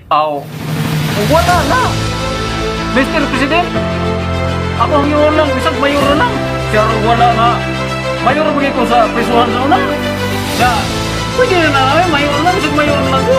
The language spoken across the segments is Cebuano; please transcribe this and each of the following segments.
Aw, wala na. Mr. President, ako ang yun lang, bisag mayor na lang. Siya wala nga. Mayor ba ko sa prisuhan sa una? Siya, pwede na namin, mayor lang, bisag mayor na lang ko.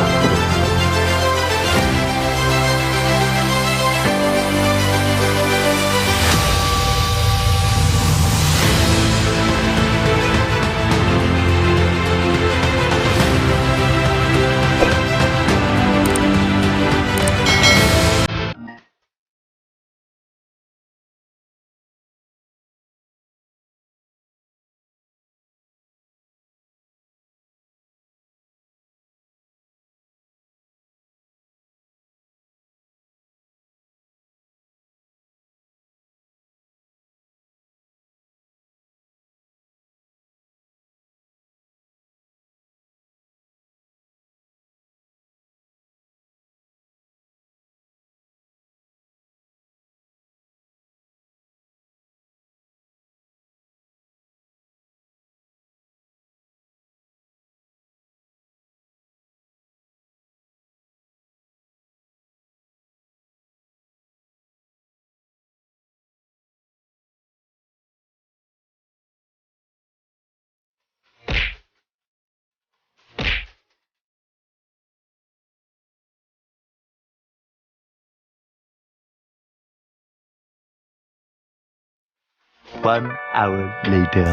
1 hour later.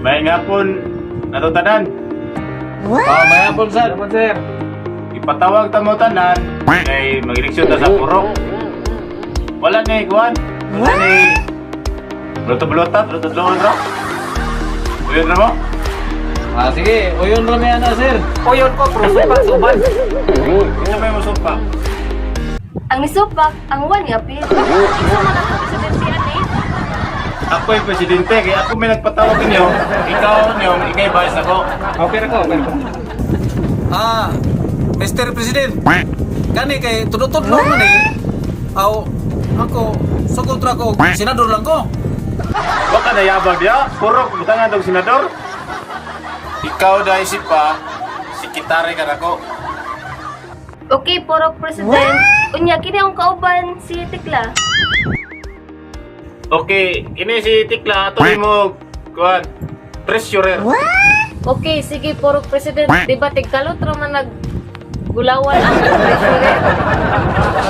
May ngapon natutanan. Oh, may apple, sir. Sir. Ipatawag ta mo tanan kay mag-eleksyon ta sa purok. Wala ni kuan. Wala ni Bluto-bluta, bluto-bluto ra. Uyon ra mo? Ah, sige, uyon rami ana, sir. Uyon ko, pero supak, suban. Unsa may musupa? Ang nisupak, ang 1 nga apil. Kinsa man ang presidente ani? Ako yung presidente, kaya ako may nagpatawag ninyo. Ikaw niyo, ikay vice ako. Okay ra ko, okay ra ko. Ah, Mr. President. Kani kay tudot-tudlo man eh. Aw, ako, sugod ra ko, senador lang ko. Baka nayabag diya, purok, butangan tong senador. Ikaw dahil si pa, si Kitare ka nako. Okay, Porok President. Unya kini ang kauban si Tikla. Okay, ini si Tikla, ato mo, kuan, treasurer. Okay, sige Porok President. Di ba tigkalot ra man nag gulawan ang president?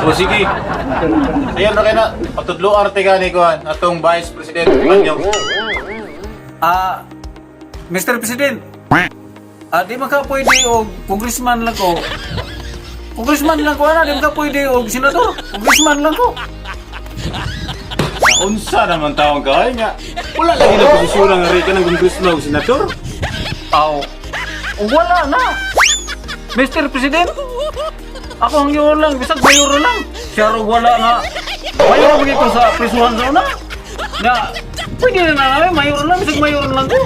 O sige. Ayun ra kay na, patudloan ra ka ni kuan, atong vice president Anyong. Ah, Mr. President. Ah, di man ka pwede og congressman lang ko. Congressman lang ko ana, di man ka pwede og senador. Congressman lang ko. Unsa naman taong kay nga? Wala lagi na posisyon ang ari ka ng congressman o senador. Aw, wala na. Mr. President, ako ang yun lang, bisag mayor na lang. Siya raw wala nga. Mayor ba ko sa prisuhan sa una? Na, pwede na namin, mayor lang, bisag mayor lang ko.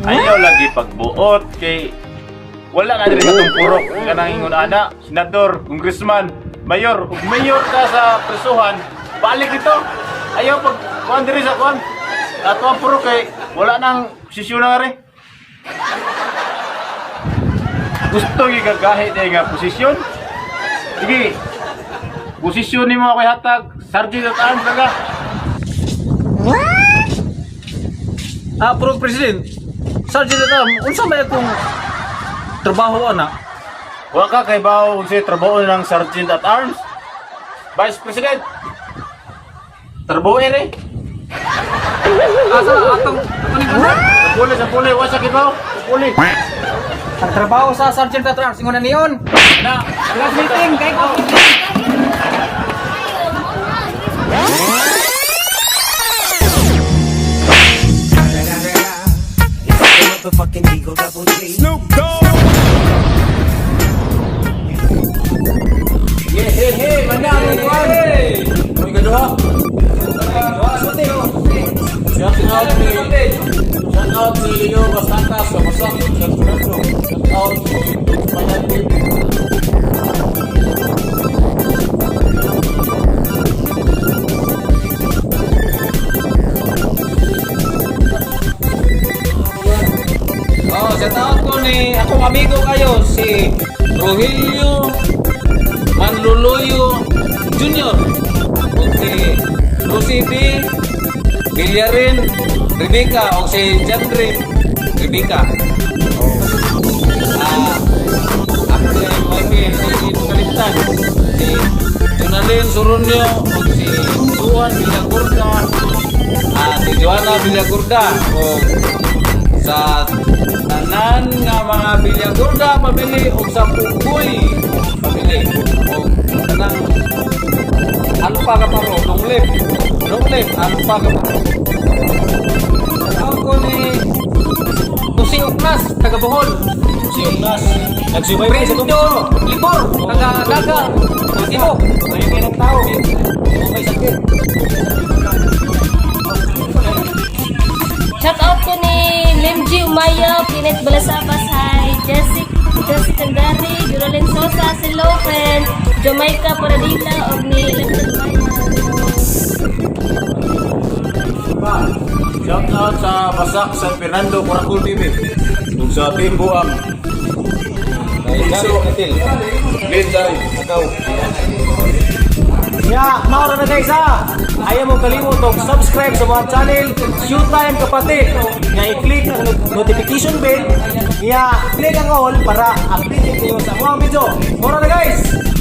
Ayaw lagi pagbuot kay wala na diri katong purok kanang ingon ana, senador, congressman, mayor, ug mayor ka sa prisuhan, balik dito. Ayaw pag kuan diri sa kuan. Ato ang purok kay wala nang posisyon na ari. Gusto gigagahi na nga posisyon. Sige. Posisyon nimo ako hatag, sergeant at arms ka. Ah, Pro President, Sergeant at Arms, unsa may akong trabaho ana? Wa ka kay bao unsay trabaho ng sergeant at arms. Vice President. Trabaho ere. Asa atong atong ni Sa puli, sa puli, wa sa kibaw. Sa puli. Ang trabaho sa Sergeant at Arms, ingon na niyon. Na, Class meeting, kay ko. Motherfucking Eagle Double G. Shout out ni Shout out ni Leo Bastanta sa Masak. Shout out ni Oh, shout out ko ni akong amigo kayo si Rogelio Manluluyo Jr. ug si Lucy D. Villarin Rebecca o si Jandre Rebecca. Ah, ako si Michael, si Kalimtan, si Jonalyn Soronio, o si Juan Villagurda, si Joanna Villagurda, o sa tanan nga mga Villagurda family o sa Pugoy family o tanang Alpa Kaparo, long live, long live, Alpa Kaparo. Ako ni Jose Uknas, taga Bohol. Si Ugnas, nagsubaybay sa Brendo Libor, taga Naga, Cebu. May ng tao. May sakit. Shout out ko ni Limji Umaya, Kenneth Balasabas, hi, Jessica, Jessica Candari, Juralyn Sosa, si Lopen, Jamaica Paradilla, og ni Lefton Maya. Shout out sa Basak San Fernando Corakul TV. Ug sa Team Buang. Kay Katil. Glenn Dari, Macau. Ya, maura na guys ha. Ayaw mo kalimot og subscribe sa mga channel Showtime Kapatid. Nga i-click ang notification bell. Nga click ang all para updated kayo sa mga video. Maura na, guys.